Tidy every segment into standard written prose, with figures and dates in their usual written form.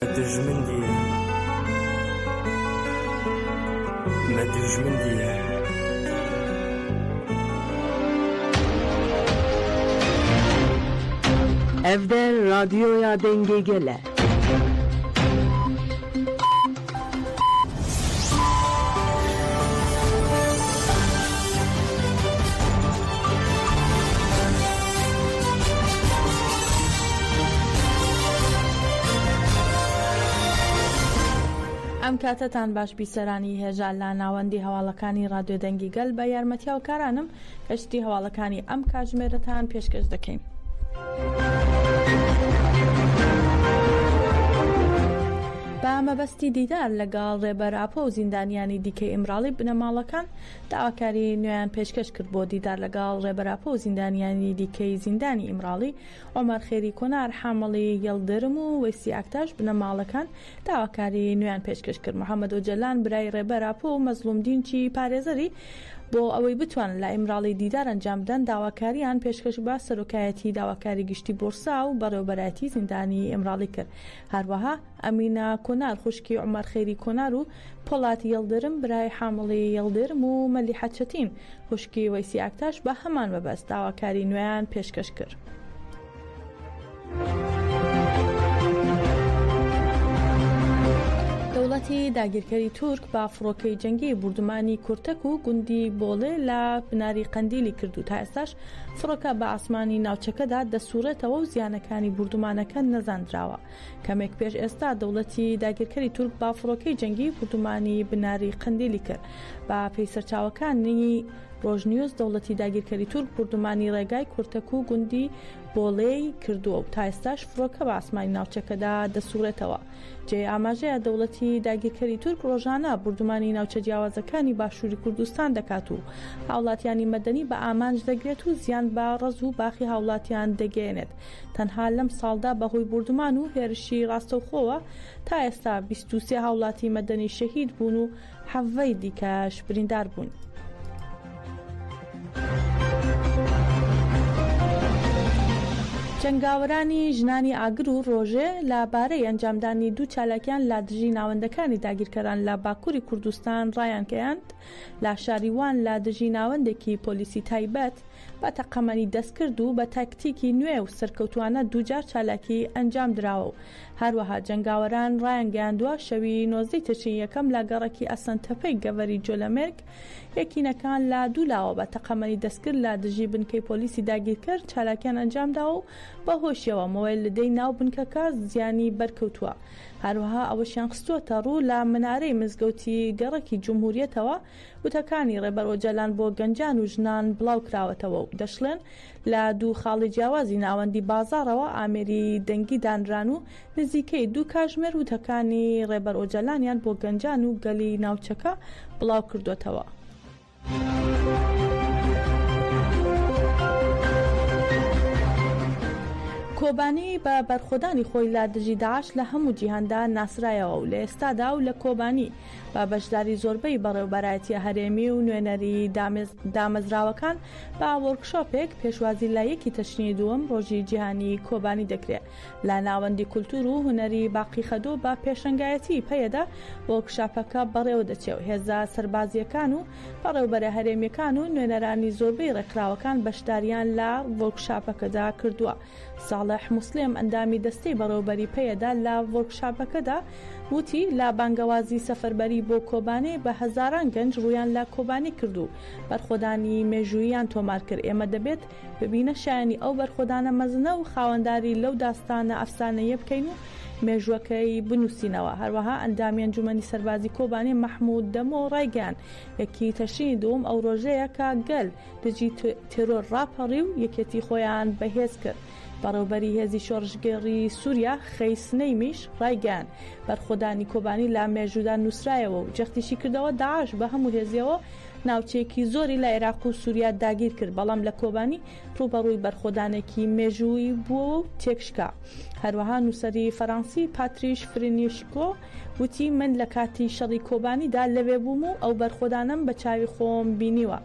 دوژمن دییە Me دوژمن دییە. Ev der Radyoya Dengê Gel e. ئەم کاتەتان باش بیسەرانی هێژا لە ناوەندی هەواڵەکانی ڕادیۆ دەنگی گەل بە یارمەتی هاوکارانم کەشتی هەواڵەکانی ئەم کاتژمێرەتان پێشکەش دەکەین. بە مەبەستی دیدار لەگەڵ ڕێبەر ئاپۆ و زیندانیانی دیکەی ئیمراڵی بنەماڵەکان داواکاری نوێیان پێشکەش کرد بۆ دیدار لەگەڵ ڕێبەر ئاپۆ و زیندانیانی دیکەی زیندانی ئیمراڵی عومەر خێری کۆنار، حامڵی یڵدرم و وەیسی ئاکتاش بنەماڵەکان داواکاری نوێیان پێشکەش کرد. محەمەد ئۆجەلان برای ڕێبەر ئاپۆ و مەزڵوم دینچی پارێزەری بۆ ئەوەی بتوانن لە ئیمراڵی دیدار ئەنجام بدەن داواکاریان پێشکەش بە سەرۆکایەتی داواکاری گشتی بۆرسا و بەڕێوەبەرایەتی زیندانی ئیمراڵی کرد. هەروەها ئەمینە کۆنار خوشکی عومەر خەیری کۆنار و پۆڵات یڵدرم برای حامڵی یڵدرم و مەلیحە چەتین خوشکی وەیسی ئاکتاش بە هەمان مەبەست داواکاری نوێیان پێشکەش کرد. دەوڵەتی داگیرکەری تورک بە فڕۆکەی جەنگی بوردومانی کورتەک و گوندی بۆڵێ لە بناری قەندیلی کرد و تا ئێستاش فڕۆکە بە ئاسمانی ناوچەکەدا دەسوڕێتەوە و زیانەکانی بوردومانەکە نەزاندراوە. کەمێک پێش ئێستا دەوڵەتی داگیرکەری تورک بە فڕۆکەی جەنگی بوردومانی بناری قەندیلی کرد. بە پێی سەرچاوەکانی ڕۆژنیوز دەوڵەتی داگیرکەری تورک بوردومانی ڕێگای کورتەک و گوندی بۆڵێی کردووە و تا ئێستاش فڕۆکە بە ئاسمانی ناوچەکەدا دەسوڕێتەوە. جێی ئاماژەیە دەوڵەتی داگیرکەری تورک ڕۆژانە بوردومانی ناوچە جیاوازەکانی باشووری کوردستان دەکات و هاوڵاتیانی مەدەنی بە ئامانج دەگرێت و زیان بە ڕەز و باخی هاوڵاتیان دەگەیەنێت. تەنها لەم ساڵدا بەهۆی بوردومان و هێرشی ڕاستەوخۆوە تا ئێستا 23 هاوڵاتی مەدەنی شەهید بوون و حەڤەی دیکەش بریندار بوون. جەنگاوەرانی ژنانی ئاگر و ڕۆژێ لە بارەی ئەنجامدانی دوو چالاکیان لە دژی ناوەندەکانی داگیرکەران لە باکووری کوردستان ڕایانگەیاند، لە شاری وان لە دژی ناوەندێکی پۆلیسی تایبەت بە تەقەمەنی دەستکرد و بە تاکتیکی نوێ و سەرکەوتووانە دووجار چالاکی ئەنجام دراوە و هەروەها جەنگاوەران ڕایانگەیاندووە شەوی نۆزدەی تشرینی یەکەم لە گەڕەکی ئەسەنتەپەی گەڤەری جۆلەمێرگ یەکینەکان لە دوو لاوە بە تەقەمەنی دەستکرد لە دژی بنکەی پۆلیسی داگیرکەر چالاکیان ئەنجامداوە و بەهۆشیەوە مۆەلدەی ناو بنکەکە زیانی بەرکەوتووە. هەروەها ئەوەشیان خستووەتەڕوو لە منارەی مزگەوتی گەڕەکی جمهوریەتەوە وتەکانی ڕێبەر ئۆجەلان بۆ گەنجان و ژنان بڵاوکراوەتەوە و دەشڵێن، لە دوو خاڵی جیاوازی ناوەندی بازاڕەوە ئامێری دەنگی دانران و نزیکەی دوو کاژمێر وتەکانی ڕێبەر ئۆجەلانیان بۆ گەنجان و گەلی ناوچەکە بڵاوکردووەتەوە. کۆبانی بە بەرخۆدانی خۆی لە دژی داعش لە هەموو جیهاندا ناسرایەوە و لە ئێستادا و لە کۆبانی بە بەشداری زۆربەی بەڕێوبەرایەتیە هەرێمی و نوێنەری دامەزراوەکان بە وۆرکشۆپێک پێشوازی لە یەکی تەشرینی دووەم ڕۆژی جیهانی کۆبانی دەکرێت لە ناوەندی کولتور و هونەری باقی خەدۆ بە پێشەنگایەتی پەیەدە وۆرکشاپەکە بەڕێوە دەچێ و هێزە سەربازییەکان و بەڕێوبەرە هەرێمییەکان و نوێنەرانی زۆربەی ڕێکخراوەکان بەشداریان لە وۆرکشاپەکەدا کردووە. ساڵح موسلیم ئەندامی دەستەی بەڕێوبەری پەیەدە لە ڤۆرکشاپەکەدا وتی، لە بانگەوازی سەفەربەری بۆ کۆبانێ بە هەزاران گەنج ڕوویان لە کۆبانی کرد و بەرخۆدانی مێژووییان تۆمار کرد، ئێمە دەبێت ببینە شایەنی ئەو بەرخۆدانە مەزنە و خاوەنداری لەو داستانە ئەفسانەییە بکەین و مێژووەکەی بنووسینەوە. هەروەها ئەندامی ئەنجومەنی سەربازی کۆبانێ مەحمود دەمۆ ڕایگەیاند، یەکی تەشرینی دووەم ئەو ڕۆژەیە کە گەل دژی تێرۆر ڕاپەڕی و یەکێتی خۆیان بەهێز کرد. بەڕێوبەری هێزی شۆڕشگێڕی سوریا خەیس نەیمیش ڕایگەیاند، بەرخۆدانی کۆبانی لە مێژوودا نووسرایەوە و جەختیشی کردەوە، داعش بە هەموو هێزیەوە ناوچەیەکی زۆری لە عێراق و سوریا داگیر کرد، بەڵام لە کۆبانی ڕووبەڕووی بەرخۆدانێکی مێژوویی بووەوە و تێکشکا. هەروەها نووسەری فەرەنسی پاتریش فرینیشکۆ وتی، من لە کاتی شەڕی کۆبانیدا لەوێ بووم و ئەو بەرخۆدانەم بە چاوی خۆم بینیوە.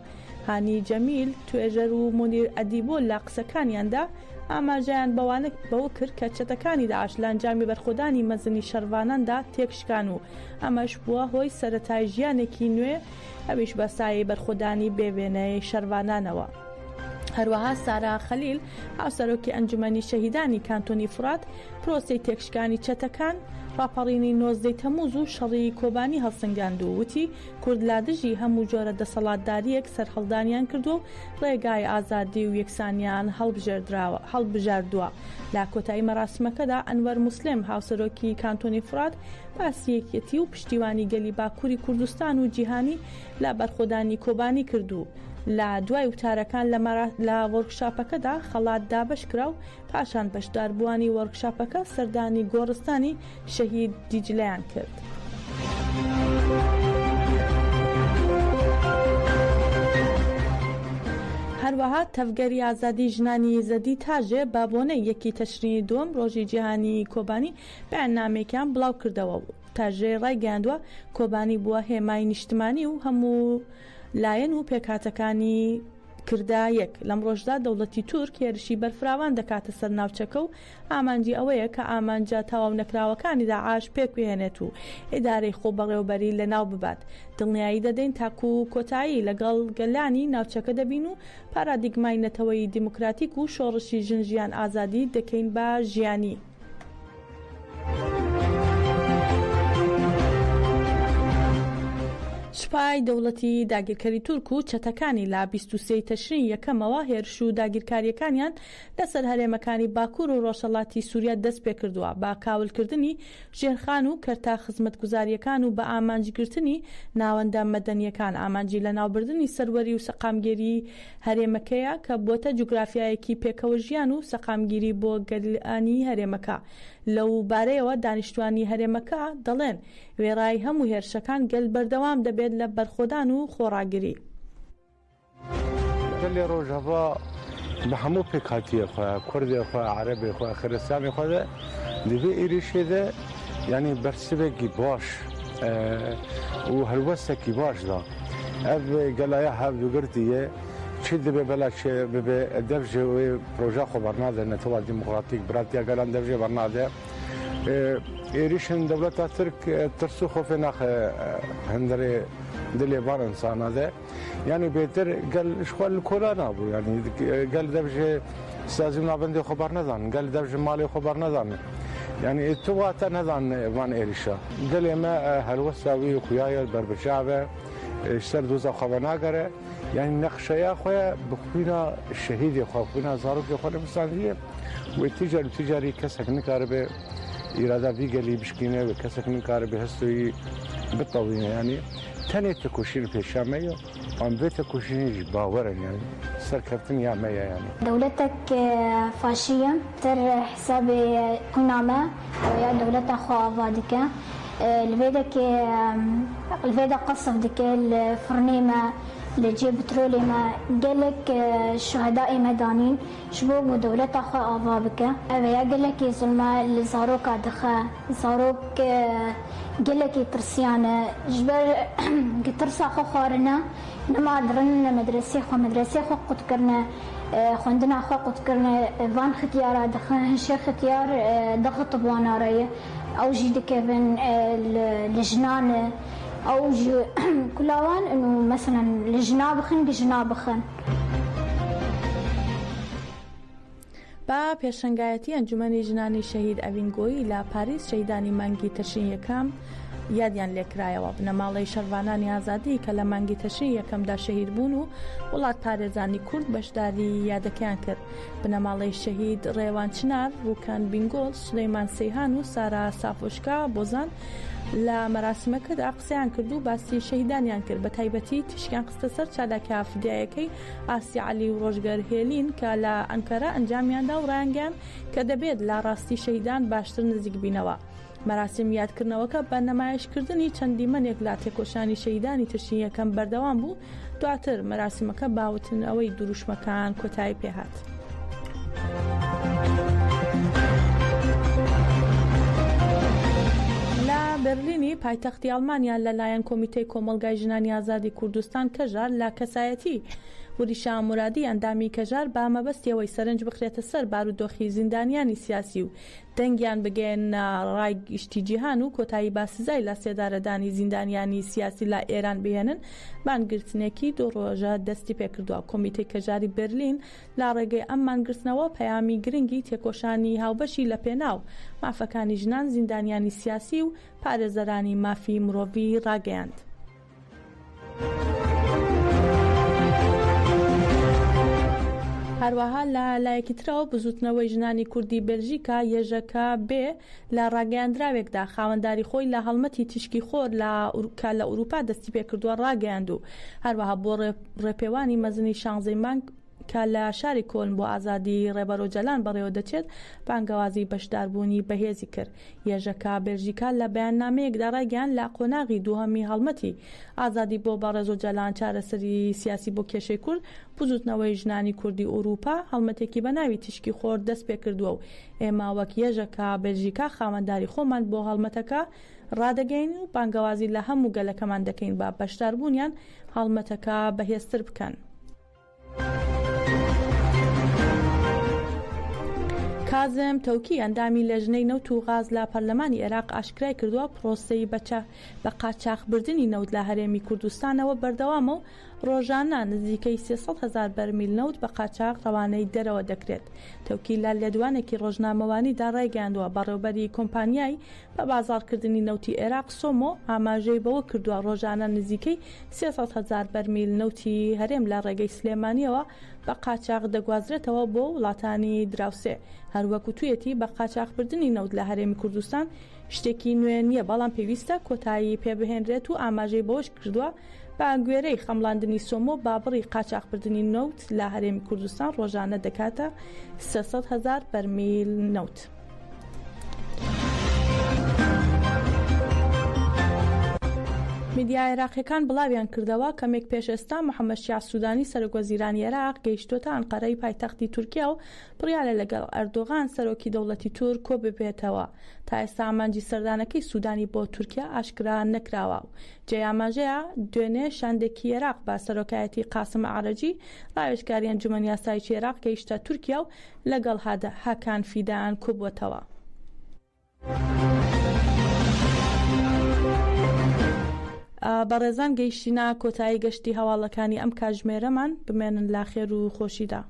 هانی جەمیل، توێژەر و مونیر ئەدیبۆ لە قسەکانیاندا ئاماژەیان بەوانە بەوە کرد کە چەتەکانی داعش لە ئەنجامی بەرخۆدانی مەزنی شەڕڤاناندا تێکشکان و ئەمەش بووە هۆی سەرەتای ژیانێکی نوێ ئەویش بە سایەی بەرخۆدانی بێ وێنەی شەرڤانانەوە. هەروەها سارا خەلیل، هاوسەرۆکی ئەنجومەنی شەهیدانی کانتۆنی فورات، پرۆسەی تێکشکانی چەتەکان، ڕاپەڕینی نۆزدەی تەمووز و شەڕی کۆبانی هەڵسەنگاند و وتی، کورد لە دژی هەموو جۆرە دەسەڵاتدارییەک سەرهەڵدانیان کردووە و ڕێگای ئازادی و یەکسانیان هەڵبژاردووە. لە کۆتایی مەراسیمەکەدا ئەنوەر موسلم، هاوسەرۆکی کانتۆنی فورات، باسی یەکێتی و پشتیوانی گەلی باکووری کوردستان و جیهانی لە بەرخۆدانی کۆبانی کرد و لە دوای وتارەکان لە وۆرکشاپەکەدا خەڵات دابەشکرا و پاشان بەشداربووانی وۆرکشاپەکە سەردانی گۆڕستانی شەهید دیجلەیان کرد. هەروەها تەڤگەری ئازادی ژنانی ئیزەدی تاژێ بە بۆنەی یەکی تەشرینی دووەم ڕۆژی جیهانیی کۆبانی بەیاننامەیەکیان بڵاوکردەوە و تاژێ ڕایگەیاندووە، کۆبانی بووە هێمای نیشتمانی و هەموو لایەن و پێکهاتەکانی کردە یەک. لەم ڕۆژدا دەوڵەتی تورک هێرشی بەرفراوان دەکاتە سەر ناوچەکە و ئامانجی ئەوەیە کە ئامانجە تەواونەکراوەکانی داعش پێکبهێنێت و ئیدارەی خۆبەڕێوەبەری لەناو ببات. دڵنیایی دەدەین تاکوو کۆتایی لەگەڵ گەلانی ناوچەکە دەبین و پارادیگمای نەتەوەی دیموکراتیک و شۆڕشی ژن ژیان ئازادی دەکەین بە ژیانی. سوپای دەوڵەتی داگیرکەری تورک و چەتەکانی لە 23 تەشرین یەکەمەوە هێرش و داگیرکارییەکانیان لەسەر هەرێمەکانی باکوور و ڕۆژهەڵاتی سووریا دەستپێکردووە بە کاولکردنی ژێرخان و کەرتە خزمەتگوزارییەکان و بە ئامانجگرتنی ناوەندە مەدەنییەکان ئامانجی لەناوبردنی سەروەری و سەقامگیریی هەرێمەکەیە کە بووەتە جوگرافیایەکی پێکەوەژیان و سەقامگیری بۆ گەلانی هەرێمەکە. لەو بارەیەوە دانیشتوانی هەرێمەکە دەڵێن، وێڕای هەموو هێرشەکان گەل بەردەوام دەبێت لە بەرخۆدان و خۆڕاگری. گەلی ڕۆژاڤا بە هەموو پێکهاتیە خۆ، کوردێ خۆ، عەرەبێ خۆ، خرستیانێ خۆ دە دڤێ ئێریشێ دە یانی بەرسڤێکی باش و هەلوەستێکی باش دا. ئەڤ گەلایە هەڤدوگرتیە چی دبێ بەلا چێ ببێ دەڤ ژێ وێ پرۆژە خۆ بەرنادە نەتەوە دیموکراتیک براتیا گەلان دەڤ ژێ بەرنادە. ئێریشن دەولەتا ترک ترس و خۆفێ ناخە هەندرێ دلێ ڤان ئنسانا دە. یانی بێتر گەل شخوا لە کۆلانا بوو یانی گەل دەبژێ سازی و ناوەندی خۆ بەرنەدان گەل دەبژێ ماڵی خۆ بەرنەدان یانی تو واتە نەدان وان ئێریشە گەل ئێمە هەلوەستا وی خویایە بەربچاوە سەر دۆزا خۆ ناگەرە یانی نەخشەیە خۆیە بخوینا شەهیدی خۆ خوینا زارۆکی خۆ نووساندیە و تیجار و تیجاری کەسێک نکاربێ ئیرادا ڤی گەلی بشکینێ و کەسێک نکاربێ هەستوی بتەوینێ یانی تەنێ تێکۆشین پێشا مەیە ئەم ڤێ تێکۆشینیش باوەرن یانی سەرکەفتن یا مەیە یانی. دەولەتەک فاشیە سەر حسابێ خوینا me یا دەولەتا خwe ava dike li vê dekê li vê de qesf dike li firnê me li cihê bitrolê me gelek şuhedaê me danîn Ji bo ku dewleta xwe ava bike. Ev ya gelekî zulme li zaroka dixe. Zarok gelekî tirsiyane. Ji ber ku tirsa xwe xwarine nema dirin medresê xwe, medresê xwe qut kirine, xwendina xwe qut kirine. Van xitiyara dixin, hişê xitiyar dixit bi wan re ye. Ew jî dikevin li jinan e. Ew jî kula wan ino meselen li jina bixin gi jina bixin. بە پێشەنگایەتی ئەنجومەنی ژنانی شەهید ئەڤین گۆیی لە پاریس شەهیدانی مانگی تشرین یەکەم یادیان لێکرایەوە. بنەماڵەی شەڕڤانانی ئازادی کە لە مانگی تشرین یەکەمدا شەهید بوون و وڵاتپارێزانی کورد بەشداری یادەکەیان کرد. بنەماڵەی شەهید ڕێوان چنار، ڕوکەن بینگۆڵ، سولەیمان سەیهان و سارا سافۆشکا بۆزان لە مەراسیمەکەدا قسەیان کرد و باسی شەهیدانیان کرد، بەتایبەتی تیشکیان خستە سەر چالاکیە فدیایەکەی ئاسیا عەلی و ڕۆژگەر هێلین کە لە ئەنکەرە ئەنجامیاندا و ڕایانگەیاند کە دەبێت لە ڕاستی شەهیدان باشتر نزیک بینەوە. مەراسیم یادکردنەوەکە بە نەمایشکردنی چەند دیمەنێک لە تێکۆشانی شەهیدانی تشرین یەکەم بەردەوام بوو، دواتر مەراسیمەکە بە وتنەوەی دروشمەکان کۆتایی پێهات. لە بەرلینی پایتەختی ئەڵمانیا لەلایەن کۆمیتەی کۆمەڵگای ژنانی ئازادی کوردستان کەژار لە کەسایەتی. وریشا مورادی ئەندامی کەژار بە مەبەستی ئەوەی سەرنج بخرێتە سەر بارودۆخی زیندانیانی سیاسی و دەنگیان بگەیەننە ڕای گشتی جیهان و کۆتایی بە سزای لە سێدارەدانی زیندانیانی سیاسی لە ئێران بهێنن، مانگرتنێکی دوو ڕۆژە دەستیپێکردووە. کۆمیتەی کەژاری بەرلین لە ڕێگەی ئەم مانگرتنەوە پەیامی گرنگی تێکۆشانی هاوبەشی لە پێناو مافەکانی ژنان، زیندانیانی سیاسی و پارێزەرانی مافی مرۆڤی ڕاگەیاند. هەروەها لە لایەکی ترەوە بزوتنەوەی ژنانی کوردی بێلژیکا، یەژەکە بێ، لە ڕاگەیاندراوێکدا خاوەنداری خۆی لە هەڵمەتی تیشکی خۆر لە کە لە ئوروپا دەستی پێکردووە ڕاگەیاند و هەروەها بۆ ڕێپێوانی مەزنی شانزەی مانگ کە لە شاری کۆلن بۆ ئازادی ڕێبەر ئۆجەلان بەڕێوە دەچێت، بانگەوازی بەشداربوونی بەهێزی کرد. یەژەکە بێلژیکا لە بەیاننامەیەکدا ڕایگەیاند، لە قۆناغی دووهەمی هەڵمەتی ئازادی بۆ بەڕێز ئۆجەلان، چارەسەری سیاسی بۆ کێشەی کورد، بزووتنەوەی ژنانی کوردی ئورووپا هەڵمەتێکی بە ناوی تیشکی خۆر دەستپێکردووە و ئێمە وەک یەژەکە بێلژیکا خاوەنداری خۆمان بۆ هەڵمەتەکە ڕادەگەیەنین و بانگەوازی لە هەموو گەلەکەمان دەکەین بە بەشداربوونیان هەڵمەتەکە بەهێزتر بکەن. کازم تەوکی ئەندامی لێژنەی نەوت و غاز لە پەرلەمانی عێراق ئاشکرای کردووە، پرۆسەی بە قاچاخبردنی نەوت لە هەرێمی کوردستانەوە بەردەوامە و ڕۆژانە نزیکەی 300 هەزار بەرمیل نەوت بە قاچاخ ڕەوانەی دەرەوە دەکرێت. تەوکی لە لێدوانێکی ڕۆژنامەوانیدا ڕایگەیاندووە، بەڕێوبەری کۆمپانیای بە بازاڕکردنی نەوتی عێراق، سۆمۆ، ئاماژەی بەوە کردووە، ڕۆژانە نزیکەی 300 هەزار بەرمیل نەوتی هەرێم لە ڕێگەی سلێمانییەوە بە قاچاخ دەگوازرێتەوە بۆ وڵاتانی دراوسێ. هەروەک وتویەتی، بە قاچاخبردنی نەوت لە هەرێمی کوردستان شتێکی نوێ نییە، بەڵام پێویستە کۆتایی پێبهێنرێت و ئاماژەی بەوەش کردووە، بە گوێرەی خەمڵاندنی سۆمۆ با بڕی قاچاخبردنی نەوت لە هەرێمی کوردستان ڕۆژانە دەکاتە 300 هەزار بەرمیل نەوت. میدیا عێراقیەکان بڵاویان کردەوە، کەمێک پێش ئێستا محەممەد شیاع سوودانی سەرۆکوەزیرانی عێراق گەیشتووەتە ئەنقەرەی پایتەختی تورکیا و بڕیارە لەگەڵ ئەردۆغان سەرۆکی دەوڵەتی تورک کۆببێتەوە. تا ئێستا ئامانجی سەردانەکەی سوودانی بۆ تورکیا ئاشکرا نەکراوە و جێی ئاماژەیە دوێنێ شاندێکی عێراق بە سەرۆکایەتی قاسم ئەعرەجی ڕاوێژکاری ئەنجومەنی ئاسایشی عێراق گەیشتە تورکیا و لەگەڵ هاکان فیدان کۆبووەتەوە. بەڕێزان گەیشتینە کۆتایی گەشتی هەواڵەکانی ئەم کاتژمێرەمان، بمێنن لە خێر و خۆشیدا.